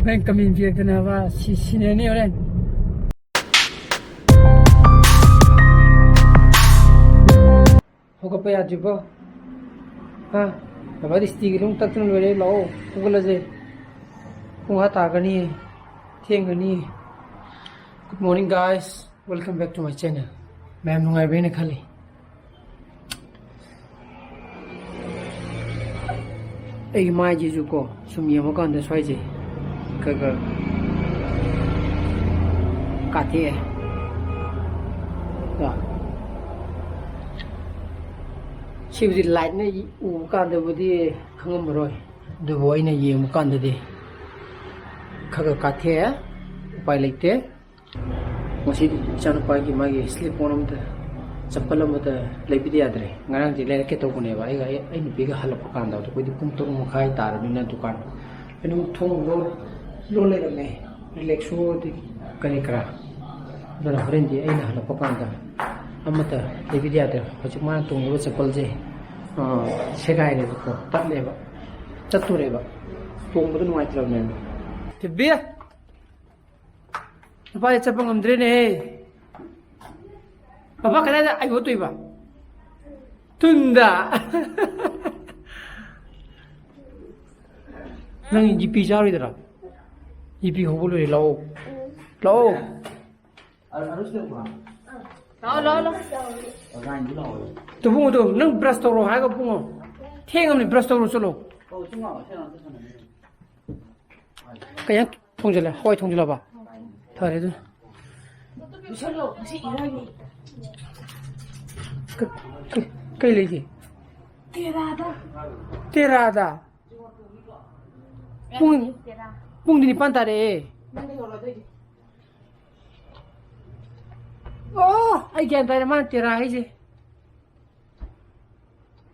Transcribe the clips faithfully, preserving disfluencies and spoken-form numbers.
ꯍꯣꯔꯦꯟ ꯀꯃꯦꯟ ꯄꯤꯔꯛꯇꯅꯕ ꯁꯤ ꯁꯤꯅꯦꯅꯤ ꯍꯣꯔꯦꯟ꯫ ꯍꯧꯒꯠꯄ ꯌꯥꯗ꯭ꯔꯤꯕꯣ? ꯍꯥ? ꯕꯕꯥꯗꯤ ꯁꯤꯇꯤꯒꯤ ꯅꯨꯡ ꯇꯛꯇꯅ ꯂꯣꯏꯔꯦ꯫ ꯂꯥꯛꯑꯣ, ꯍꯧꯒꯠꯂꯁꯦ꯫ ꯄꯨꯡ ꯑꯥ ꯇꯥꯒꯅꯤ, ꯊꯦꯡꯒꯅꯤ꯫ Good morning, guys. Welcome back to my channel. ꯃꯌꯥꯝ ꯅꯨꯡꯉꯥꯏꯕ꯭ꯔꯦꯅ ꯈꯜꯂꯤ꯫ ꯑꯩꯒꯤ ꯃꯥꯏꯁꯤꯁꯨ ꯀꯣ, ꯁꯨꯝ ꯌꯦꯡꯕ ꯀꯥꯟꯗ ꯁ꯭ꯋꯥꯏꯁꯦ ꯈꯔ ꯈꯔ ꯀꯥꯊꯦꯛꯑꯦ꯫ ꯀꯣ꯫ ꯁꯤꯕꯨꯗꯤ ꯂꯥꯏꯠꯅ ꯎꯕ ꯀꯥꯟꯗꯕꯨꯗꯤ ꯈꯪꯉꯝꯃꯔꯣꯏ, ꯑꯗꯨꯕꯨ ꯑꯩꯅ ꯌꯦꯡꯕ ꯀꯥꯟꯗꯗꯤ ꯈꯔ ꯈꯔ ꯀꯥꯊꯦꯛꯑꯦ꯫ ꯎꯄꯥꯏ ꯂꯩꯇꯦ꯫ ꯉꯁꯤꯗꯤ ꯏꯆꯥꯅꯨꯄꯥꯒꯤ ꯃꯥꯒꯤ ꯁ꯭ꯂꯤꯞ ꯑꯣꯟ ꯑꯃꯇ, ꯆꯄꯜ ꯑꯃꯇ ꯂꯩꯕꯤꯗ ꯌꯥꯗ꯭ꯔꯦ꯫ ꯉꯔꯥꯡꯗꯤ ꯂꯩꯔꯛꯀꯦ ꯇꯧꯕꯅꯦꯕ, ꯑꯩꯒ ꯑꯩ, ꯑꯩ ꯅꯨꯄꯤꯒ ꯍꯜꯂꯛꯄ ꯀꯥꯟꯗ, ꯑꯩꯈꯣꯏꯗꯤ ꯄꯨꯡ ꯇꯔꯨꯛ ꯃꯈꯥꯏ ꯇꯥꯔꯕꯅꯤꯅ ꯗꯨꯀꯥꯟ ꯑꯗꯨꯝ ꯊꯣꯡ ꯂꯣꯜ-, ꯂꯣꯜ ꯂꯩꯔꯝꯃꯦ꯫ ꯔꯤꯂꯦꯛꯁꯣ ꯑꯗꯒꯤ ꯀꯔꯤ ꯀꯔꯥ꯫ ꯑꯗꯨꯅ ꯍꯣꯔꯦꯟꯗꯤ ꯑꯩꯅ ꯍꯜꯂꯛꯄ ꯀꯥꯟꯗ ꯑꯃꯠꯇ ꯂꯩꯕꯤꯗ ꯌꯥꯗ꯭ꯔꯦ꯫ ꯍꯧꯖꯤꯛ ꯃꯥꯅ ꯇꯣꯡꯉꯤꯕ ꯆꯄꯜꯁꯦ, ꯑ, ꯁꯦꯒꯥꯏꯔꯦꯕꯀꯣ, ꯇꯠꯂꯦꯕ, ꯇꯠꯇꯣꯔꯦꯕ꯫ ꯇꯣꯡꯕꯗ ꯅꯨꯡꯉꯥꯏꯇ꯭ꯔꯕꯅꯦꯕ꯫ ꯊꯣꯏꯕꯤ! ꯅꯨꯄꯥꯁꯦ ꯆꯠꯄ ꯉꯝꯗ꯭ꯔꯦꯅꯦꯍꯦ꯫ ꯕꯕꯥ ꯀꯗꯥꯏꯗ ꯑꯩ ꯍꯣꯠꯇꯣꯏꯕ? ꯊꯨꯟꯗ꯫ ꯅꯪ ꯖꯤꯄꯤ ꯆꯥꯔꯣꯏꯗ꯭ꯔꯥ? ꯖꯤꯄꯤ ꯍꯧꯕ ꯂꯣꯏꯔꯦ, ꯂꯥꯛꯑꯣ꯫ ꯂꯥꯛꯑꯣ꯫ ꯂꯥꯛꯑꯣ, ꯂꯥꯛꯑꯣ, ꯂꯥꯛꯑꯣ꯫ ꯇꯨ ꯄꯨꯡꯉꯣ, ꯇꯨ, ꯅꯪ ꯕ꯭ꯔꯁ ꯇꯧꯔꯣ ꯍꯥꯏꯔꯒ ꯄꯨꯡꯉꯣ꯫ ꯊꯦꯡꯉꯕꯅꯤ, ꯕ꯭ꯔꯁ ꯇꯧꯔꯣ ꯆꯠꯂꯣ꯫ ꯀꯩ ꯊꯣꯡꯖꯤꯜꯂꯦ? ꯍꯋꯥꯏ ꯊꯣꯡꯖꯤꯜꯂꯕ? ꯐꯔꯦ ꯑꯗꯨꯅ꯫ ꯀ-, ꯀ-, ꯀꯩ ꯂꯩꯒꯦ? ꯇꯦꯔꯥꯗ꯫ ꯄꯨꯡ, ꯄꯨꯡꯗꯤ ꯅꯤꯄꯥꯟ ꯇꯥꯔꯦ꯫ ꯑꯣ, ꯑꯩ ꯒ꯭ꯌꯥꯟ ꯇꯥꯔꯦ, ꯃꯥꯅ ꯇꯦꯔꯥ ꯍꯥꯏꯁꯦ꯫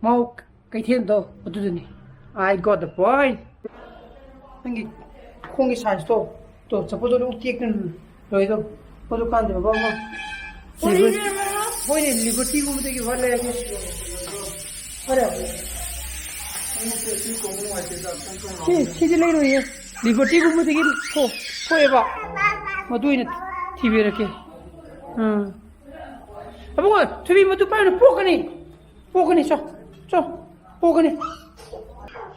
ꯃꯥꯎ ꯀꯩꯊꯦꯜꯗꯣ ꯑꯗꯨꯗꯨꯅꯤ꯫ I got the point. ꯅꯪꯒꯤ ꯈꯣꯡꯒꯤ size ꯇꯣ, ꯇꯣ, ꯆꯠꯄꯗꯣ ꯑꯗꯨꯝ ꯇꯦꯛꯇꯅ ꯂꯣꯏꯗꯣ꯫ ꯃꯗꯨ ꯀꯥꯟꯗꯦ ꯕꯕꯥ ꯑꯃ꯫ ꯍꯣꯏꯅꯦ, Liberty ꯒꯨꯝꯕꯗꯒꯤ ꯐꯠ ꯂꯩꯔꯒꯦ꯫ ꯐꯔꯦ꯫ ꯁꯤ, ꯁꯤꯗꯤ ꯂꯩꯔꯣꯏꯌꯦ꯫ ꯂꯤꯕꯔꯇꯤꯒꯨꯝꯕꯗꯒꯤ ꯊꯣꯛ- ꯊꯣꯛꯑꯦꯕ꯫ ꯃꯗꯨ ꯑꯣꯏꯅ ꯊꯤꯕꯤꯔꯛꯀꯦ꯫ ꯎꯝ꯫ ꯑꯕꯨꯡꯉꯣ, ꯊꯣꯏꯕꯤ, ꯃꯗꯨ ꯄꯥꯏꯅ ꯄꯣꯛꯀꯅꯤ꯫ ꯄꯣꯛꯀꯅꯤ, ꯆꯣ꯫ ꯆꯣ꯫ ꯄꯣꯛꯀꯅꯤ꯫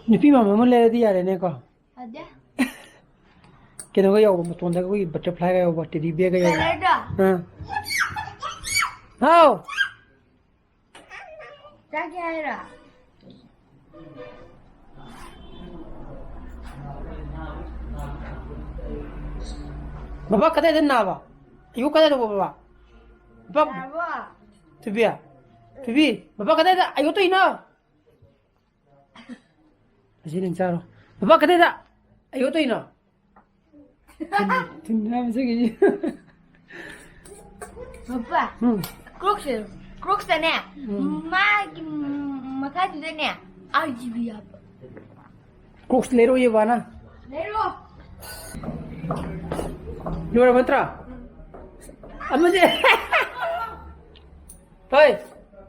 ꯅꯨꯄꯤ ꯃꯥꯟꯕ ꯑꯃ ꯂꯩꯔꯗꯤ ꯌꯥꯔꯦꯅꯦꯀꯣ꯫ ꯑꯗꯦ꯫ ꯀꯩꯅꯣꯒ ꯌꯥꯎꯕ, ꯃꯇꯣꯟꯗꯒ ꯑꯩꯈꯣꯏꯒꯤ butterfly ꯒ ꯌꯥꯎꯕ, teddy bear ꯒ ꯌꯥꯎꯕ꯫ Colour ꯗꯣ? ꯑꯥ꯫ ꯍꯥꯎ꯫ ꯆꯥꯒꯦ ꯍꯥꯏꯔꯣ? ꯕꯕꯥ ꯀꯗꯥꯏꯗ ꯅꯥꯕ? ꯑꯌꯨꯛ ꯀꯗꯥꯏꯗ ꯕꯕꯥ? ꯕꯕꯥ? ꯌꯥꯔꯕꯣ? ꯊꯣꯏꯕꯤ, ꯊꯣꯏꯕꯤ, ꯕꯕꯥ ꯀꯗꯥꯏꯗ ꯑꯌꯨꯛ ꯇꯧꯔꯤꯅꯣ? ꯑꯁꯤ ꯅꯪ ꯆꯥꯔꯣ꯫ ꯕꯕꯥ ꯀꯗꯥꯏꯗ ꯑꯌꯨꯛ ꯇꯧꯔꯤꯅꯣ? ꯊꯤꯟ-, ꯊꯤꯟ ꯃꯌꯥꯝ ꯆꯠꯈꯤꯅꯤ꯫ ꯄꯄꯥ, ꯎꯝ꯫ Crocs ꯁꯦ, Crocs ꯇꯅꯦ, ꯎꯝ꯫ ꯃꯥꯒꯤ ꯃꯈꯥꯗꯨꯗꯅꯦ, R G B ꯍꯥꯞꯄ꯫ Crocs ꯂꯩꯔꯛꯑꯣꯌꯦ ꯕꯥꯅ꯫ ꯂꯩꯔꯛꯑꯣ꯫ ꯂꯣꯏꯔꯕ ꯅꯠꯇ꯭ꯔꯥ? ꯎꯝ꯫ ꯑꯃꯁꯦ꯫ ꯍꯣꯏ,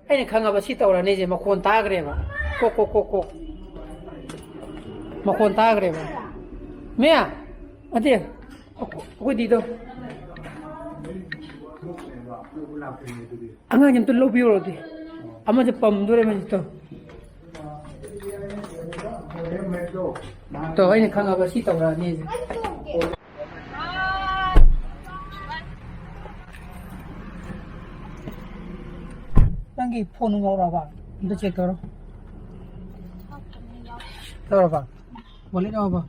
ꯑꯩꯅ ꯈꯪꯉꯕ ꯁꯤ ꯇꯧꯔꯅꯤꯁꯦ, ꯃꯈꯣꯟ ꯇꯥꯈ꯭ꯔꯦꯕ꯫ ꯀꯣꯛ, ꯀꯣꯛ, ꯀꯣꯛ, ꯀꯣꯛ꯫ ꯃꯈꯣꯟ ꯇꯥꯈ꯭ꯔꯦꯕ꯫ ꯃꯦ, ꯑꯗꯦ, ꯑꯩꯈꯣꯏꯗꯤꯗꯣ꯫ ꯑꯉꯥꯡꯁꯦ ꯑꯝꯇ ꯂꯧꯕꯤꯔꯨꯔꯗꯤ꯫ ꯑꯃꯁꯦ ꯄꯝꯗꯣꯔꯦ ꯃꯁꯤꯗꯣ꯫ ꯇꯣ, ꯑꯩꯅ ꯈꯪꯉꯕ ꯁꯤ ꯇꯧꯔꯛꯑꯅꯤꯁꯦ꯫ ꯅꯪꯒꯤ ꯐꯣꯟ ꯌꯧꯔꯛꯑꯕ? ꯑꯝꯇ check ꯇꯧꯔꯣ꯫ ꯇꯧꯔꯕ? Wallet ꯌꯥꯎꯔꯕ?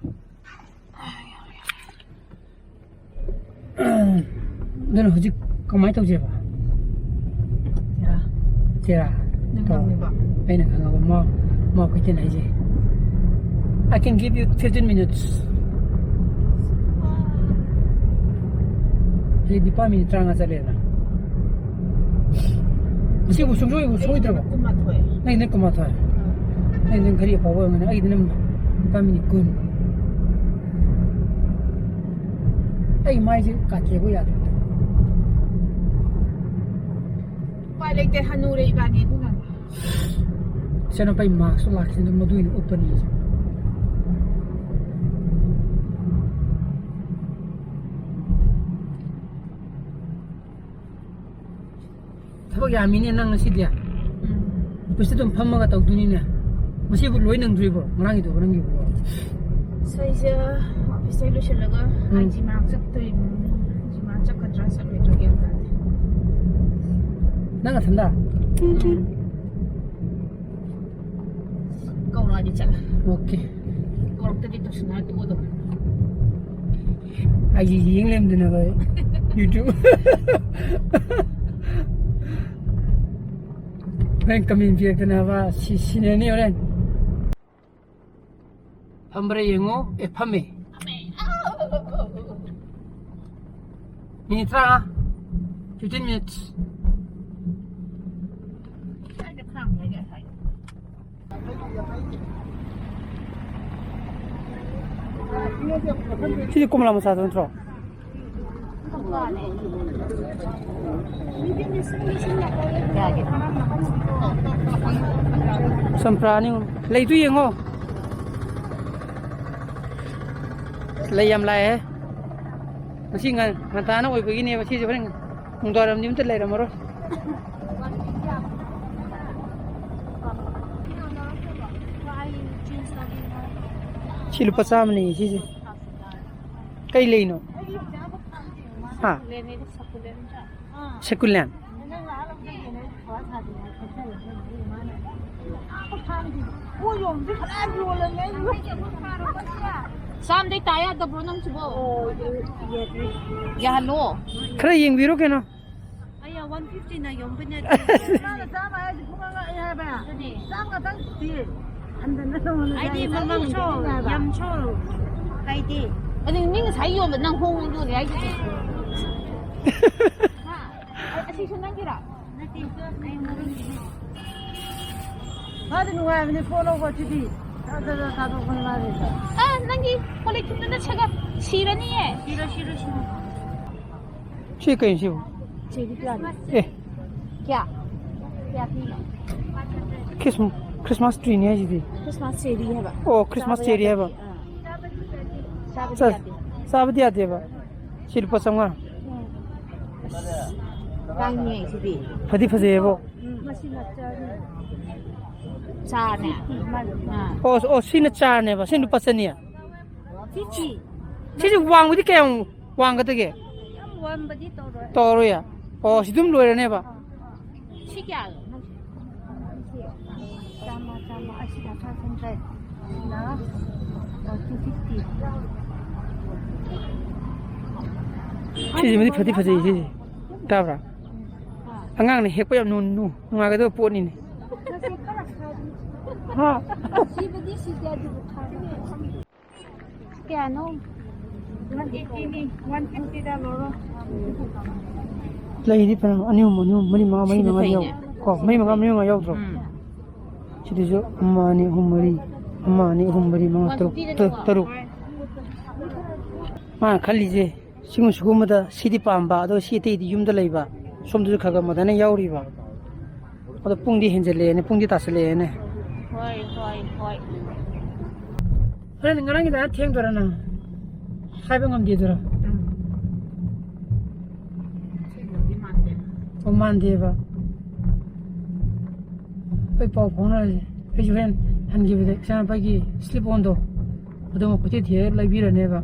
ꯑꯗꯨꯅ ꯍꯧꯖꯤꯛ ꯀꯃꯥꯏꯅ ꯇꯧꯁꯦꯕ? ꯇꯦꯔꯥ꯫ ꯇꯦꯔꯥ꯫ ꯅꯪ ꯇꯧ꯫ ꯉꯝꯃꯦꯕ? ꯑꯩꯅ ꯈꯪꯉꯕ ꯃꯥ, ꯃꯥ ꯀꯩꯊꯦꯜ ꯍꯥꯏꯁꯦ꯫ I can give you fifteen minutes. ꯍꯧꯖꯤꯛ ꯅꯤꯄꯥꯜ ꯃꯤꯅꯤꯠ ꯇꯔꯥꯃꯉꯥ ꯆꯠꯂꯦꯅ꯫ ꯉꯁꯤꯕꯨ ꯁꯨꯡꯁꯣꯏꯕꯨ ꯁꯣꯏꯗ꯭ꯔꯕ? ꯀꯨꯟꯃꯥꯊꯣꯏ꯫ ꯅꯪ, ꯅꯪ ꯀꯨꯟꯃꯥꯊꯣꯏ꯫ ꯑꯥ꯫ ꯅꯪ, ꯅꯪ ꯘꯔꯤ ꯑꯐꯥꯎꯕ ꯑꯣꯏꯔꯝꯒꯅꯤ꯫ ꯑꯩꯗꯤ ꯅꯪ ꯅꯤꯄꯥꯜ ꯃꯤꯅꯤꯠ ꯀꯨꯟ꯫ ꯑꯩ ꯃꯥꯏꯁꯦ ꯀꯥꯊꯦꯛꯄ ꯌꯥꯗ꯭ꯔꯦ꯫ ꯎꯄꯥꯏ ꯂꯩꯇꯦ, ꯍꯅꯨꯔꯦ ꯏꯕꯥꯅꯤ ꯑꯗꯨꯅꯅꯦ꯫ ꯏꯆꯟꯅꯨꯄꯥꯒꯤ mask ꯁꯨ ꯂꯥꯛꯈꯤꯕꯗ ꯃꯗꯨ ꯑꯣꯏꯅ ꯎꯞꯄꯅꯤ ꯑꯩꯁꯦ꯫ ꯊꯕꯛ ꯌꯥꯝꯃꯤꯅꯦ ꯅꯪ ꯉꯁꯤꯗꯤ꯫ ꯎꯝ꯫ ꯑꯣꯐꯤꯁꯇ ꯑꯗꯨꯝ ꯐꯝꯃꯒ ꯇꯧꯗꯣꯏꯅꯤꯅꯦ꯫ ꯉꯁꯤꯕꯨ ꯂꯣꯏ ꯅꯪꯗ꯭ꯔꯤꯕꯣ? ꯉꯔꯥꯡꯒꯤꯗꯨꯕꯨ ꯅꯪꯒꯤꯕꯨ? ꯁꯣꯏꯁꯦ, ꯑꯣꯐꯤꯁꯇꯩ ꯂꯣꯏꯁꯤꯜꯂꯒ ꯎꯝ꯫ ꯑꯩ ꯖꯤꯃꯥ ꯆꯠꯇꯣꯏꯅꯤ꯫ ꯖꯤꯃꯥ ꯆꯠꯀꯗ꯭ꯔꯥ ꯆꯠꯂꯣꯏꯗ꯭ꯔꯥ ꯒ꯭ꯌꯥꯟ ꯇꯥꯗꯦ꯫ ꯅꯪ ꯅꯊꯟꯗ? ꯎꯝ꯫ ꯀꯧꯔꯛꯑꯗꯤ ꯆꯠꯂꯦ꯫ ꯑꯣꯀꯦ꯫ ꯀꯧꯔꯛꯇꯗꯤ ꯇꯧꯁꯤꯟꯅꯔ ꯇꯣꯛꯑꯗꯧꯅꯦ꯫ ꯑꯩꯁꯦ ꯌꯦꯡ ꯂꯩꯔꯝꯗꯅꯕ ꯑꯩ YouTube꯫ ꯍꯣꯔꯦꯟ ꯀꯃꯦꯟ ꯄꯤꯔꯛꯇꯅꯕ ꯁꯤ-, ꯁꯤꯅꯅꯤ ꯍꯣꯔꯦꯟ꯫ ꯐꯝꯕ꯭ꯔꯥ ꯌꯦꯡꯉꯣ꯫ ꯑꯦ, ꯐꯝꯃꯦ꯫ ꯃꯤꯅꯤꯠ ꯇꯔꯥ꯫ Fifteen minutes꯫ ꯁꯤꯗꯤ ꯀꯣꯝꯂꯥ ꯃꯆꯥꯗꯣ ꯅꯠꯇ꯭ꯔꯣ? ꯆꯝꯄ꯭ꯔꯥꯅꯤ꯫ ꯂꯩꯗꯨ ꯌꯦꯡꯉꯣ꯫ ꯂꯩ ꯌꯥꯝ ꯂꯥꯛꯑꯦ꯫ ꯉꯁꯤ ꯉꯟ-, ꯉꯟꯇꯥꯅ ꯑꯣꯏꯕꯒꯤꯅꯦꯕ꯫ ꯁꯤꯁꯦ ꯍꯣꯔꯦꯟ ꯅꯨꯡꯗꯥꯡꯋꯥꯏꯔꯝꯗꯤ ꯑꯝꯇ ꯂꯩꯔꯝꯃꯔꯣꯏ꯫ ꯁꯤ ꯂꯨꯄꯥ ꯆꯥꯝꯃꯅꯤ ꯁꯤꯁꯦ꯫ ꯀꯩ ꯂꯩꯅꯣ? ꯍꯥ? ꯁꯦꯀꯨꯂꯦꯟ꯫ ꯆꯥꯝꯗꯩ ꯇꯥ ꯌꯥꯗꯕ꯭ꯔꯣ ꯅꯪꯁꯤꯕꯣ? ꯌꯥꯍꯜꯂꯣ꯫ ꯈꯔ ꯌꯦꯡꯕꯤꯔꯣ ꯀꯩꯅꯣ꯫ ꯑꯩ ꯋꯥꯟ ꯐꯤꯐꯇꯤꯅ ꯌꯣꯟꯕ ꯅꯠꯇꯦ꯫ ꯃꯥꯅ ꯆꯥꯝꯃ ꯍꯥꯏꯁꯦ ꯄꯨꯡꯉꯥꯡ ꯉꯥꯡꯉꯦ ꯍꯥꯏꯕ꯫ ꯑꯗꯨꯅꯦ꯫ ꯆꯥꯝꯃ ꯈꯛꯇꯪ ꯄꯤ꯫ ꯍꯟꯗꯅ ꯅꯉꯣꯟꯗ ꯑꯩꯗꯤ ꯆꯥꯝꯃ ꯃꯃꯜꯁꯨ ꯆꯥꯝꯃ ꯍꯥꯏꯕ꯫ ꯌꯥꯝꯁꯨ ꯀꯥꯏꯗꯦ꯫ ꯑꯗꯨ ꯃꯤ ꯉꯁꯥꯏ ꯌꯣꯟꯕ ꯅꯪ ꯍꯣꯡꯅ ꯌꯣꯜꯂꯦ ꯍꯥꯏꯗꯨꯗꯤ꯫ ꯍꯥ? ꯑ-, ꯑꯁꯤꯁꯨ ꯅꯪꯒꯤꯔꯣ? ꯅꯠꯇꯦ, ꯑꯩ ꯃꯔꯨꯞꯀꯤꯅꯦ꯫ ꯃꯥꯗꯤ ꯅꯨꯡꯉꯥꯏꯕꯅꯦ ꯄꯣꯠ ꯂꯧꯕ ꯑꯁꯤꯗꯤ꯫ ꯊꯥ-, ꯊꯥ-, ꯊꯥ-, ꯊꯥꯗꯣꯛꯄꯅꯦ ꯃꯥꯗꯤ꯫ ꯑ, ꯅꯪꯒꯤ ꯀꯣꯂꯦꯛꯁꯟꯗꯨꯅ ꯁꯒꯠ ꯁꯤꯔꯅꯤꯌꯦ꯫ ꯁꯤꯔꯣ, ꯁꯤꯔꯣ, ꯁꯤꯔꯣ꯫ ꯁꯤ ꯀꯩꯅꯣ ꯁꯤꯕꯨ? ꯆꯦꯔꯤ ꯄ꯭ꯂꯥꯟ꯫ ꯑꯦ꯫ ꯀꯌꯥ? ꯀꯌꯥ ꯄꯤꯅꯣ? ꯈ꯭ꯔꯤꯁ-, ꯈ꯭ꯔꯤꯁꯃꯥꯁ ꯇ꯭ꯔꯤꯅꯤ ꯍꯥꯏꯁꯤꯗꯤ꯫ ꯈ꯭ꯔꯤꯁꯃꯥꯁ ꯆꯦꯔꯤ ꯍꯥꯏꯕ꯫ ꯑꯣ, ꯈ꯭ꯔꯤꯁꯃꯥꯁ ꯆꯥꯕ ꯆꯦꯔꯤ ꯍꯥꯏꯕ꯫ ꯌꯥꯗꯕꯤ, ꯑꯥ꯫ ꯆꯥꯕꯗꯤ ꯆꯥ-, ꯌꯥꯗꯦ꯫ ꯆꯥꯕꯗꯤ ꯌꯥꯗꯦꯕ꯫ ꯁꯤ ꯂꯨꯄꯥ ꯆꯥꯝꯃꯉꯥ꯫ ꯎꯝ꯫ ꯑꯁ꯫ ꯇꯥꯡꯉꯦ ꯁꯤꯗꯤ꯫ ꯐꯗꯤ ꯐꯖꯩꯌꯦꯕꯣ꯫ ꯎꯝ, ꯃꯁꯤꯅ ꯆꯥꯅꯤ꯫ ꯆꯥꯅꯦ꯫ ꯃꯥꯅꯤ꯫ ꯑꯥ꯫ ꯑꯣ, ꯑꯣ, ꯁꯤꯅ ꯆꯥꯅꯦꯕ꯫ ꯁꯤ ꯂꯨꯄꯥ ꯆꯅꯤ꯫ ꯐꯤꯐꯇꯤ꯫ ꯁꯤꯁꯦ ꯋꯥꯡꯕꯗꯤ ꯀꯌꯥꯝ ꯋꯥꯡꯒꯗꯒꯦ? ꯌꯥꯝ ꯋꯥꯡꯕꯗꯤ ꯇꯧꯔꯣꯏ꯫ ꯇꯧꯔꯣꯏꯌꯦ? ꯑꯣ, ꯁꯤ ꯑꯗꯨꯝ ꯂꯣꯏꯔꯅꯦꯕ? ꯁꯤ ꯀꯌꯥꯅꯣ? ꯆꯥꯝꯃ, ꯆꯥꯝꯃ, ꯑꯁꯤꯅ five hundred, ꯑꯁꯤꯅ, ꯑ, two fifty꯫ ꯁꯤꯁꯤꯃꯗꯤ ꯐꯗꯤ ꯐꯖꯩ, ꯁꯤꯁꯦ꯫ ꯇꯥꯕ꯭ꯔꯥ? ꯑꯉꯥꯡꯅ ꯍꯦꯛꯄ ꯌꯥꯝ ꯅꯨꯡ-, ꯅꯨꯡ-, ꯅꯨꯡꯉꯥꯏꯒꯗꯕ ꯄꯣꯠꯅꯤꯅꯦ꯫ ꯍꯥ? ꯁꯤꯕꯨꯗꯤ ꯁꯤꯗꯦ, ꯑꯗꯨꯕꯨ ꯊꯥꯔꯦ꯫ ꯀꯌꯥꯅꯣ? One eighty ꯅꯤ, one fifty ꯗ ꯂꯧꯔꯣ꯫ ꯂꯩꯗꯤ ꯐꯅꯌꯥꯝ, ꯑꯅꯤ ꯑꯍꯨꯝ, ꯑꯅꯤ ꯑꯍꯨꯝ, ꯃꯔꯤ ꯃꯉꯥ, ꯃꯔꯤ ꯁꯤꯅ ꯃꯉꯥ ꯌꯥꯎ-, ꯐꯩꯅꯦ꯫ ꯀꯣ, ꯃꯔꯤ ꯃꯉꯥ, ꯃꯔꯤ ꯃꯉꯥ ꯌꯥꯎꯗ꯭ꯔꯣ? ꯎꯝ꯫ ꯁꯤꯗꯁꯨ ꯑꯃ, ꯑꯅꯤ, ꯑꯍꯨꯝ, ꯃꯔꯤ, ꯑꯃ, ꯑꯅꯤ, ꯑꯍꯨꯝ, ꯃꯔꯤ, ꯃꯉꯥ, ꯇꯔꯨꯛ, ꯇꯔꯨꯛ, ꯇꯔꯨꯛ꯫ ꯃꯥꯅ ꯈꯜꯂꯤꯁꯦ ꯁꯤꯒꯨꯝ-, ꯁꯤꯒꯨꯝꯕꯗ ꯁꯤꯗꯤ ꯄꯥꯝꯕ, ꯑꯗꯣ ꯁꯤ ꯑꯇꯩꯗꯤ ꯌꯨꯝꯗ ꯂꯩꯕ꯫ ꯁꯣꯝꯗꯁꯨ ꯈꯔ ꯈꯔ ꯃꯗꯥꯏꯅ ꯌꯥꯎꯔꯤꯕ꯫ ꯑꯗꯣ ꯄꯨꯡꯗꯤ ꯍꯦꯟꯖꯜꯂꯛꯑꯦꯅꯦ, ꯄꯨꯡꯗꯤ ꯇꯥꯁꯜꯂꯛꯑꯦꯅꯦ꯫ ꯍꯣꯏ, ꯍꯣꯏ, ꯍꯣꯏ꯫ ꯍꯣꯔꯦꯟ ꯉꯔꯥꯡꯒꯤ ꯑꯗꯨꯃꯥꯏꯅ ꯊꯦꯡꯗꯣꯏꯔ ꯅꯪ? ꯍꯥꯏꯕ ꯉꯝꯗꯦꯗꯨꯔꯣ? ꯎꯝ꯫ ꯊꯦꯡꯗꯧꯗꯤ ꯃꯥꯟꯗꯦ꯫ ꯑꯣ, ꯃꯥꯟꯗꯦꯕ꯫ ꯑꯩ ꯄꯥꯎ ꯐꯥꯎꯅꯔꯁꯦ꯫ ꯑꯩꯁꯨ ꯍꯣꯔꯦꯟ ꯍꯟꯈꯤꯕꯗ ꯏꯆꯥꯅꯨꯄꯥꯒꯤ slip onꯗꯣ ꯑꯗꯨꯃ ꯀꯣꯏꯊꯤ ꯊꯤꯔ ꯂꯩꯕꯤꯔꯅꯦꯕ꯫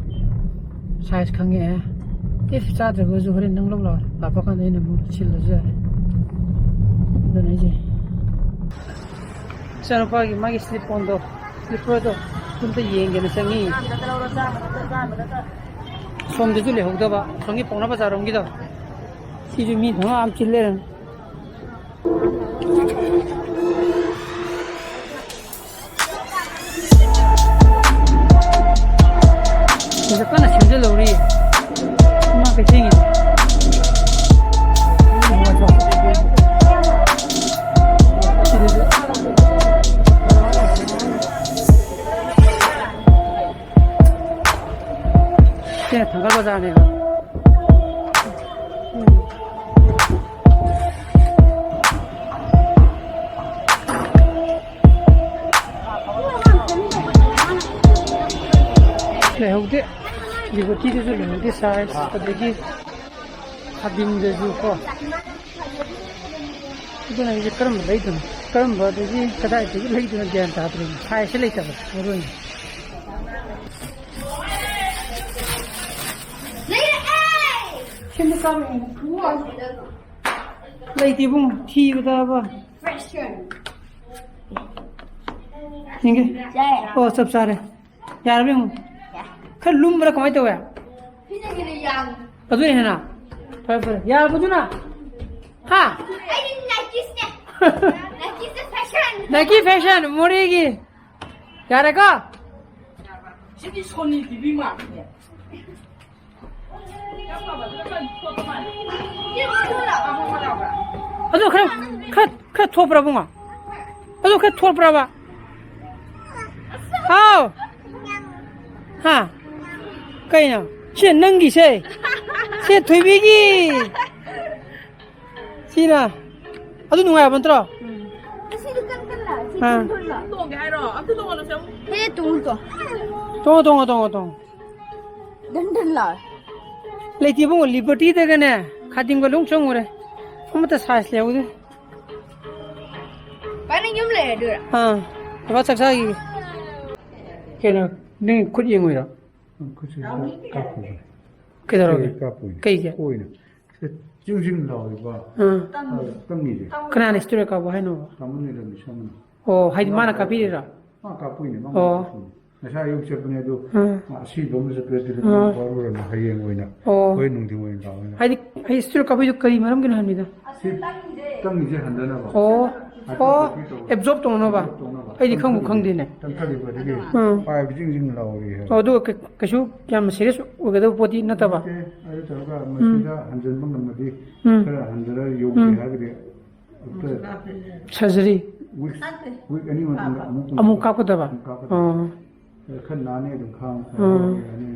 Size ꯈꯪꯉꯦ꯫ If ꯆꯥꯗ꯭ꯔꯒꯁꯨ ꯍꯣꯔꯦꯟ ꯅꯪ ꯂꯧ ꯂꯥꯛꯑꯣ꯫ ꯂꯥꯛꯄ ꯀꯥꯟꯗ ꯑꯩꯅ ꯑꯃꯨꯛ ꯁꯤꯜꯂꯁꯨ ꯌꯥꯔꯦ꯫ ꯑꯗꯨꯅ ꯑꯩꯁꯦ ꯏꯆꯥꯅꯨꯄꯥꯒꯤ ꯃꯥꯒꯤ slip onꯗꯣ, slipperꯗꯣ ꯑꯝꯇ ꯌꯦꯡꯒꯦꯅ ꯆꯪꯉꯤ꯫ ꯁꯣꯝꯗꯁꯨ ꯂꯩꯍꯧꯗꯕ, ꯁꯣꯝꯒꯤ ꯄꯥꯎꯅꯥ ꯕꯖꯥꯔꯔꯣꯝꯒꯤꯗꯣ꯫ ꯁꯤꯁꯨ ꯃꯤ ꯊꯣꯡ ꯑꯃ ꯆꯤꯜ ꯂꯩꯔꯝꯃꯤ꯫ ꯁꯤꯗ ꯀꯟꯅ ꯁꯦꯝꯖꯤꯜꯍꯧꯔꯤ꯫ ꯏꯃꯥ ꯀꯩꯊꯦꯜꯒꯤꯗꯤ꯫ ꯁꯤꯗꯁꯨ꯫ ꯁꯤꯅ ꯊꯪꯒꯜ ꯕꯖꯥꯔꯅꯦꯕ꯫ ꯂꯩꯍꯧꯗꯦ꯫ ꯂꯤꯕꯔꯇꯤꯗꯁꯨ ꯂꯩꯍꯧꯗꯦ size꯫ ꯑꯗꯒꯤ ꯈꯥꯗꯤꯝꯗꯁꯨ ꯀꯣ꯫ ꯑꯗꯨꯅ ꯑꯩꯁꯦ ꯀꯔꯝꯕ ꯂꯩꯗꯣꯏꯅꯣ, ꯀꯔꯝꯕꯗꯒꯤ ꯀꯗꯥꯏꯗꯒꯤ ꯂꯩꯗꯣꯏꯅꯣ ꯒ꯭ꯌꯥꯟ ꯇꯥꯗ꯭ꯔꯦꯅꯦ꯫ ꯁꯥꯏꯖꯁꯦ ꯂꯩꯇꯕ ꯃꯔꯨ ꯑꯣꯏꯅ꯫ ꯁꯤꯝꯗ ꯀꯥꯞꯄ ꯌꯦꯡꯉꯨ꯫ ꯂꯩꯇꯦ ꯏꯕꯨꯡ, ꯊꯤꯕꯗꯕ꯫ ꯌꯦꯡꯒꯦ꯫ ꯑꯣ, ꯆꯞ ꯆꯥꯔꯦ꯫ ꯌꯥꯔꯕ ꯌꯦꯡꯉꯨ꯫ ꯈꯔ ꯂꯨꯝꯕ꯭ꯔꯥ ꯀꯃꯥꯏꯅ ꯇꯧꯋꯦ? ꯁꯤꯅ ꯍꯦꯟꯅ ꯌꯥꯡꯉꯤ꯫ ꯑꯗꯨꯅ ꯍꯦꯟꯅ? ꯐꯔꯦ, ꯐꯔꯦ꯫ ꯌꯥꯔꯕ ꯑꯗꯨꯅ? ꯍꯥ? ꯑꯩꯗꯤ Nikeꯁꯅꯦ꯫ Nikeꯁꯦ fashion꯫ Nike fashion, ꯃꯣꯔꯦꯒꯤ꯫ ꯌꯥꯔꯦꯀꯣ? ꯁꯤꯗꯤ Sony TV ꯃꯥꯜꯂꯤꯅꯦ꯫ ꯑꯗꯨ ꯈꯔ, ꯈꯔ, ꯈꯔ ꯊꯣꯠꯄ꯭ꯔꯥ ꯏꯕꯨꯡꯉꯣ? ꯑꯗꯨ ꯈꯔ ꯊꯣꯠꯄ꯭ꯔꯕ? ꯍꯥꯎ꯫ ꯍꯥ? ꯀꯩꯅꯣ? ꯁꯤ ꯅꯪꯒꯤꯁꯦ? ꯁꯤ ꯊꯣꯏꯕꯤꯒꯤ? ꯁꯤꯔ? ꯑꯗꯨ ꯅꯨꯡꯉꯥꯏꯕ ꯅꯠꯇ꯭ꯔꯣ? ꯁꯤꯗꯤ ꯀꯟ ꯀꯟ ꯂꯥꯎ, ꯁꯤ ꯑꯥ꯫ ꯇꯨꯝ ꯇꯨꯝ ꯂꯥꯎ꯫ ꯇꯣꯡꯒꯦ ꯍꯥꯏꯔꯣ? ꯑꯝꯇ ꯇꯣꯡꯍꯜꯂꯨꯁꯦ꯫ ꯍꯦ, ꯇꯣꯡꯉꯨ ꯇꯣꯡ꯫ ꯇꯣꯡꯉꯣ, ꯇꯣꯡꯉꯣ, ꯇꯣꯡꯉꯣ, ꯇꯣꯡꯉꯣ꯫ ꯗꯟ ꯗꯟ ꯂꯥꯎ꯫ ꯂꯩꯇꯦ ꯏꯕꯨꯡꯉꯣ, ꯂꯤꯕꯔꯇꯤꯗꯒꯅꯦ ꯈꯥꯗꯤꯝꯒ ꯂꯣꯏ ꯆꯪꯉꯨꯔꯦ꯫ ꯑꯃꯠꯇ ꯁꯥꯏꯖ ꯂꯩꯍꯧꯗꯦ꯫ ꯚꯥꯏ, ꯅꯪ ꯌꯨꯝ ꯂꯩꯔꯗꯣꯏꯔꯥ? ꯑꯥ, ꯕꯕꯥ ꯆꯥꯛ ꯆꯥꯈꯤꯒꯦ꯫ ꯀꯩꯅꯣ, ꯅꯪ ꯈꯨꯠ ꯌꯦꯡꯉꯨꯏꯔꯣ? ꯈꯨꯠꯁꯤ ꯀꯥꯞꯄꯨꯕ꯫ ꯀꯩꯗꯧꯔꯒꯦ? ꯁꯤ ꯀꯥꯞꯄꯨꯏꯅꯦ꯫ ꯀꯩꯒꯤ? ꯑꯣꯏꯅ꯫ ꯁꯤꯗ ꯖꯤꯡ ꯖꯤꯡ ꯂꯥꯎꯔꯤꯕ꯫ ꯑꯥ꯫ ꯀꯪꯉꯤꯁꯦ꯫ ꯀꯅꯥꯅ steroid ꯀꯥꯞꯄꯣ ꯍꯥꯏꯅꯣꯕ? ꯇꯥꯃꯣ ꯅꯤꯂꯝ ꯁꯝꯅ꯫ ꯑꯣ, ꯍꯥꯏꯗꯤ ꯃꯥꯅ ꯀꯥꯞꯄꯤꯔꯤꯔꯣ? ꯃꯥ ꯀꯥꯞꯄꯨꯏꯅꯦ, ꯃꯥ ꯑꯣ꯫ ꯀꯥꯞꯄꯨꯏꯅꯦ꯫ ꯉꯁꯥꯏ ꯑꯌꯨꯛ ꯆꯠꯄꯅꯦ ꯑꯗꯨ, ꯑꯥ꯫ ꯑꯁꯤꯕ ꯑꯃ ꯆꯠꯄꯗꯗꯤ ꯑꯥ꯫ ꯋꯥꯔꯨꯔꯅꯨ, ꯍꯌꯦꯡ ꯑꯣꯏꯅ, ꯑꯣ꯫ ꯍꯣꯔꯦꯟ ꯅꯨꯡꯊꯤꯜ ꯑꯣꯏꯅ ꯂꯥꯛꯑꯣ꯫ ꯍꯥꯏꯗꯤ, ꯍꯥꯏꯗꯤ steroid ꯀꯥꯞꯄꯤꯗꯣ ꯀꯔꯤ ꯃꯔꯝꯒꯤꯅꯣ ꯍꯥꯏꯕꯅꯤꯗ? ꯁꯤ ꯇꯪꯉꯤꯁꯦ ꯍꯟꯗꯅꯕ꯫ ꯑꯣ꯫ ꯑꯣ, absorb ꯇꯧꯅꯕ? Absorb ꯇꯧꯅꯕ꯫ ꯑꯩꯗꯤ ꯈꯪꯕꯨ ꯈꯪꯗꯦꯅꯦ꯫ ꯇꯪꯈꯠꯂꯤꯕ ꯑꯗꯒꯤ ꯎꯝ꯫ ꯄꯥꯏꯕ ꯖꯤꯡ ꯖꯤꯡ ꯂꯥꯎꯔꯤ ꯍꯥꯏꯕ꯫ ꯑꯣ, ꯑꯗꯨꯒ ꯀꯩ-, ꯀꯩꯁꯨ ꯌꯥꯝ serious ꯑꯣꯏꯒꯗꯕ ꯄꯣꯠꯇꯤ ꯅꯠꯇꯕ? ꯅꯠꯇꯦ, ꯑꯗꯨ ꯇꯧꯔꯒ ꯎꯝ꯫ ꯃꯁꯤꯗ ꯍꯟꯖꯤꯟꯕ ꯉꯝꯃꯗꯤ ꯎꯝ꯫ ꯈꯔ ꯍꯟꯊꯔ ꯌꯧꯒꯦ ꯎꯝ꯫ ꯍꯥꯏꯔꯒꯗꯤ ꯑꯝꯇ surgery? Week, week ꯑꯅꯤ ꯃꯇꯨꯡꯗ ꯑꯃꯨꯛ ꯑꯃꯨꯛ ꯀꯥꯞꯀꯗꯕ? ꯑꯃꯨꯛ ꯀꯥꯞꯀꯗꯕ꯫ ꯑꯣ꯫ ꯈꯔ ꯅꯥꯅꯤ ꯑꯗꯨꯝ ꯈꯥꯡꯉꯨ, ꯎꯝ꯫ ꯌꯥꯅꯤ꯫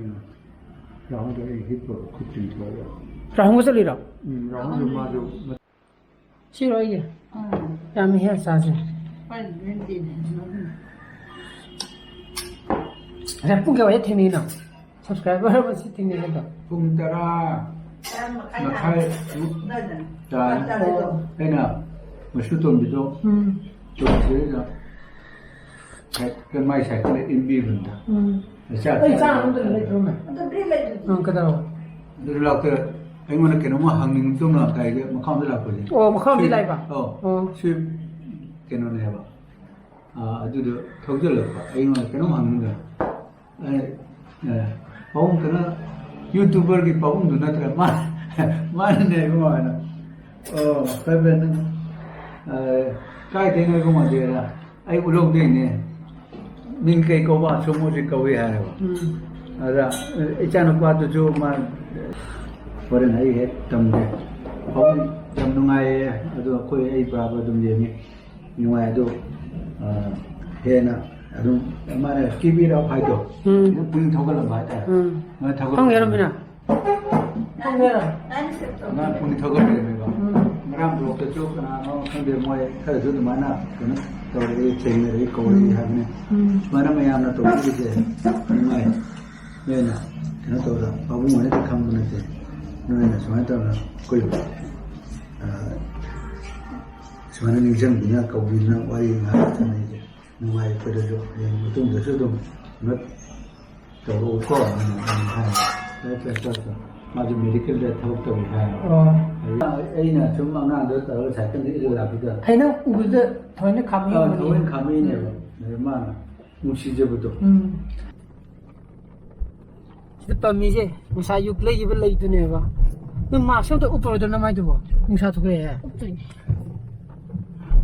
ꯔꯥꯍꯨꯜꯗ ꯑꯩ ꯍꯤꯞꯄꯒ ꯈꯨꯠ ꯇꯤꯡꯊꯣꯛꯑꯒ꯫ ꯔꯥꯍꯨꯜꯒ ꯆꯠꯂꯤꯔꯣ? ꯎꯝ, ꯔꯥꯍꯨꯜꯗ ꯃꯥꯁꯨ ꯁꯤꯔꯣ ꯑꯩꯒꯤ? ꯎꯝ꯫ ꯌꯥꯝ ꯍꯦꯟꯅ ꯆꯥꯁꯦ꯫ ꯍꯣꯏ, ꯂꯦꯟꯗꯦꯅꯦ꯫ ꯉꯁꯥꯏ ꯄꯨꯡ ꯀꯌꯥꯋꯥꯏꯗ ꯊꯦꯡꯅꯩꯅꯣ? Subscriber ꯃꯁꯤꯡ ꯊꯦꯡꯅꯩ ꯍꯥꯏꯗꯣ? ꯄꯨꯡ ꯇꯔꯥ꯫ ꯃꯈꯥꯏ ꯇꯥꯔꯦ꯫ ꯑꯩꯅ ꯃꯁꯨ ꯇꯣꯝꯕꯤꯗꯣ ꯎꯝ꯫ ꯇꯣꯝꯕꯤꯁꯤꯗ ꯃꯥꯏ ꯁꯥꯏꯀꯜꯗ ꯏꯟꯕꯤꯕꯅꯤꯗ꯫ ꯎꯝ꯫ ꯆꯥꯛ ꯑꯩ ꯆꯥ ꯆꯥꯔꯒ ꯑꯃꯇ ꯂꯩꯇ꯭ꯔꯣꯃꯦ? ꯑꯗꯨ ꯕ꯭ꯔꯦꯛ ꯂꯩꯇ꯭ꯔꯗꯤ꯫ ꯎꯝ, ꯀꯩꯗꯧꯔꯕ? ꯑꯗꯨ ꯂꯥꯛꯇ ꯑꯩꯉꯣꯟꯗ ꯀꯩꯅꯣꯝꯃ ꯍꯪꯅꯤꯡꯗꯧꯅ ꯀꯥꯏꯒ ꯃꯈꯥ ꯑꯃꯗ ꯂꯥꯛꯄꯁꯦ꯫ ꯑꯣ, ꯃꯈꯥ ꯑꯃꯗꯤ ꯁ꯭ꯋꯤꯞ, ꯂꯥꯛꯏꯕ? ꯑꯧ, ꯑꯣ꯫ ꯁ꯭ꯋꯤꯞ ꯀꯩꯅꯣꯅꯦꯕ꯫ ꯑꯥ, ꯑꯗꯨꯗꯣ ꯊꯧꯖꯤꯜꯂꯛꯄ꯫ ꯑꯩꯉꯣꯟꯗ ꯀꯩꯅꯣꯝ ꯍꯪꯅꯤꯡꯗꯅ꯫ ꯑꯩ, ꯑꯦ, ꯄꯥꯕꯨꯡ ꯀꯩꯅꯣ, YouTuberꯒꯤ ꯄꯥꯕꯨꯡꯗꯨ ꯅꯠꯇ꯭ꯔꯥ? ꯃꯥ, ꯃꯥꯅꯅꯦ ꯏꯕꯨꯡꯉꯣ ꯍꯥꯏꯅ꯫ ꯑꯣ, ꯐꯔꯦ, ꯐꯔꯦ, ꯅꯪ, ꯑꯦ, ꯀꯥꯏꯗꯩꯅꯣ ꯏꯕꯨꯡꯉꯣ? ꯑꯗꯨꯔ? ꯑꯩ ꯎꯠꯂꯧꯗꯩꯅꯦ꯫ ꯃꯤꯡ ꯀꯩ ꯀꯧꯕ? ꯁꯣꯃꯣꯖꯤꯠ ꯀꯧꯏ ꯍꯥꯏꯌꯦꯕ꯫ ꯎꯝ꯫ ꯑꯗ, ꯑꯦ, ꯏꯆꯥꯅꯨꯄꯥꯗꯨꯁꯨ ꯃꯥ ꯍꯣꯔꯦꯟ ꯑꯩ ꯍꯦꯛ ꯇꯝꯒꯦ꯫ ꯄꯥꯕꯨꯡ ꯌꯥꯝ ꯅꯨꯡꯉꯥꯏꯌꯦ꯫ ꯑꯗꯣ ꯑꯩꯈꯣꯏ, ꯑꯩ ꯕ꯭ꯔꯥꯕ ꯑꯗꯨꯝ ꯌꯦꯡꯉꯤ꯫ ꯅꯨꯡꯉꯥꯏ ꯑꯗꯣ, ꯑ, ꯍꯦꯟꯅ ꯑꯗꯨꯝ ꯃꯥꯅ ꯀꯤꯕꯤꯔ ꯍꯥꯏꯗꯣ, ꯎꯝ꯫ ꯑꯗꯨꯝ ꯄꯨꯛꯅꯤꯡ ꯊꯧꯒꯠꯂꯝꯕ ꯍꯥꯏꯇꯥꯔꯦ꯫ ꯎꯝ꯫ ꯃꯥꯅ ꯊꯧꯒꯠꯂꯝꯕ ꯐꯝꯒꯦꯔꯣ ꯃꯤꯅ? ꯐꯝꯒꯦꯔꯣ? ꯃꯥꯅ ꯄꯨꯛꯅꯤꯡ ꯊꯧꯒꯠꯄꯤꯔꯝꯃꯦꯕ꯫ ꯎꯝ꯫ ꯉꯔꯥꯡ ꯕ꯭ꯂꯣꯛꯇꯁꯨ ꯀꯅꯥꯅꯣ ꯈꯪꯗꯦ, ꯃꯣꯏ ꯈꯔꯁꯨ ꯑꯗꯨꯃꯥꯏꯅ ꯀꯩꯅꯣ ꯇꯧꯔꯛꯏ, ꯊꯦꯡꯅꯔꯛꯏ, ꯀꯧꯔꯛꯏ ꯎꯝ꯫ ꯍꯥꯏꯕꯅꯤ꯫ ꯎꯝ꯫ ꯁꯨꯃꯥꯏꯅ ꯃꯌꯥꯝꯅ ꯇꯧꯕꯤꯔꯤꯁꯦ ꯅꯨꯡꯉꯥꯏ꯫ ꯅꯣꯏꯅ ꯀꯩꯅꯣ ꯇꯧꯔ, ꯄꯥꯕꯨꯡ ꯍꯣꯏꯅꯗꯤ ꯈꯪꯕ ꯅꯠꯇꯦ꯫ ꯅꯣꯏꯅ ꯁꯨꯃꯥꯏꯅ ꯇꯧꯔꯒ ꯑꯩꯈꯣꯏ, ꯑ, ꯁꯨꯃꯥꯏꯅ ꯅꯤꯡꯁꯤꯡꯕꯤꯅ ꯀꯧꯕꯤꯗꯨꯅ ꯋꯥꯔꯤ ꯉꯥꯏꯍꯥꯛ ꯁꯥꯟꯅꯩꯁꯦ ꯅꯨꯡꯉꯥꯏ꯫ ꯑꯩꯈꯣꯏꯗꯁꯨ ꯍꯌꯦꯡ ꯃꯇꯨꯡꯗꯁꯨ ꯑꯗꯨꯝ ꯀꯩꯅꯣ ꯇꯧꯔꯛꯎꯀꯣ ꯍꯥꯏꯅ ꯑꯗꯨꯝ ꯍꯥꯏ꯫ ꯐꯔꯦ, ꯐꯔꯦ, ꯐꯔꯦ, ꯐꯔꯦ꯫ ꯃꯥꯁꯨ ꯃꯦꯗꯤꯀꯦꯜꯗ ꯊꯕꯛ ꯇꯧꯔꯤ ꯍꯥꯏ꯫ ꯑꯣ꯫ ꯑꯗꯨ ꯑꯩꯅ ꯁꯨꯝ ꯑꯉꯥꯡꯗꯣ ꯇꯧꯔꯒ ꯁꯥꯏꯀꯜꯗ ꯏꯜꯂ ꯂꯥꯛꯄꯗ ꯍꯩꯅꯧ ꯎꯕꯗ ꯊꯑꯣꯏꯅ ꯈꯥꯝꯃꯤ ꯑꯥ, ꯑꯣꯏꯔꯝꯒꯅꯤ꯫ ꯊꯑꯣꯏꯅ ꯈꯥꯝꯃꯛꯏꯅꯦꯕ꯫ ꯑꯗꯨ ꯃꯥꯅ ꯅꯨꯡꯁꯤꯖꯕꯗꯣ꯫ ꯎꯝ꯫ ꯁꯤꯗ ꯄꯥꯝꯃꯤꯁꯦ ꯉꯁꯥꯏ ꯑꯌꯨꯛ ꯂꯩꯈꯤꯕ ꯂꯩꯗꯨꯅꯦꯕ꯫ ꯅꯪ ꯃꯥꯛꯁ ꯑꯝꯇ ꯎꯞꯄꯔꯣꯏꯗ꯭ꯔꯣ ꯅꯃꯥꯏꯗꯨꯕꯣ? ꯅꯨꯡꯁꯥ ꯊꯣꯛꯂꯛꯑꯦ꯫ ꯎꯞꯇꯣꯏꯅꯦ꯫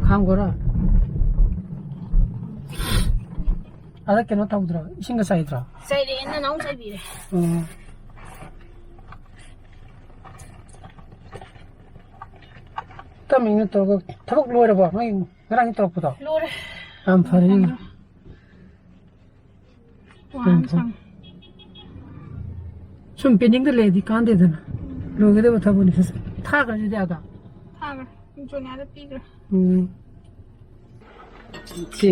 ꯈꯥꯝꯈꯣꯔꯥ? ꯑꯗ ꯀꯩꯅꯣ ꯇꯧꯗ꯭ꯔꯣ? ꯏꯁꯤꯡꯒ ꯆꯥꯏꯗ꯭ꯔꯣ? ꯆꯥꯏꯔꯦ, ꯅꯪ ꯑꯃꯨꯛ ꯆꯥꯏꯕꯤꯔꯦ꯫ ꯎꯝ꯫ ꯇꯞꯅ ꯏꯪꯅ ꯇꯧꯔꯒ ꯊꯕꯛ ꯂꯣꯏꯔꯕꯣ? ꯅꯣꯏ ꯉꯔꯥꯡꯒꯤ ꯇꯧꯔꯛꯄꯗꯣ? ꯂꯣꯏꯔꯦ꯫ ꯌꯥꯝ ꯐꯔꯦ꯫ ꯎꯝ꯫ ꯋꯥ ꯌꯥꯝ ꯐꯔꯦ꯫ ꯁꯪ꯫ ꯁꯨꯝ ꯄꯦꯟꯗꯤꯡꯗ ꯂꯩꯔꯗꯤ ꯀꯥꯟꯗꯦꯗꯅ꯫ ꯂꯣꯏꯒꯗꯕ ꯊꯕꯛꯅꯤ꯫ ꯊꯥꯈ꯭ꯔꯁꯤꯗꯤ ꯑꯗꯣ꯫ ꯊꯥꯈ꯭ꯔꯦ꯫ ꯖꯣꯅꯤꯌꯥꯗ ꯄꯤꯈ꯭ꯔꯦ꯫ ꯎꯝ꯫ ꯁꯤ,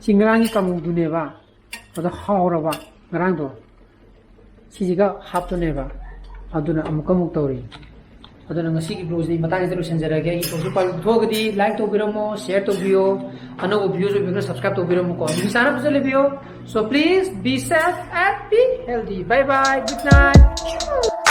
ꯁꯤ ꯉꯔꯥꯡꯒꯤ ꯀꯥꯡꯉꯧꯗꯨꯅꯦꯕ꯫ ꯑꯗꯣ ꯍꯥꯎꯔꯕ ꯉꯔꯥꯡꯗꯣ꯫ ꯁꯤꯁꯤꯒ ꯍꯥꯞꯇꯣꯅꯦꯕ꯫ ꯑꯗꯨꯅ ꯑꯃꯨꯛꯀ ꯑꯃꯨꯛ ꯇꯧꯔꯤ꯫ ꯑꯗꯨꯅ ꯉꯁꯤꯒꯤ vlogꯁꯤꯗꯤ ꯃꯇꯥꯡꯁꯤꯗ ꯂꯣꯏꯁꯤꯟꯖꯔꯒꯦ꯫ ꯑꯩꯒꯤ vlogꯁꯤ ꯄꯥꯝꯕꯤꯕ ꯊꯣꯛꯑꯒꯗꯤ like ꯇꯧꯕꯤꯔꯝꯃꯣ, share ꯇꯧꯕꯤꯌꯣ, ꯑꯅꯧꯕ viewers ꯑꯣꯏꯕꯤꯔꯒꯅ subscribe ꯇꯧꯕꯤꯔꯝꯃꯨꯀꯣ꯫ ꯅꯨꯃꯤꯠ ꯆꯥꯅ ꯐꯖꯅ ꯂꯩꯕꯤꯌꯣ꯫ So please be safe and be healthy. Bye bye. Good night.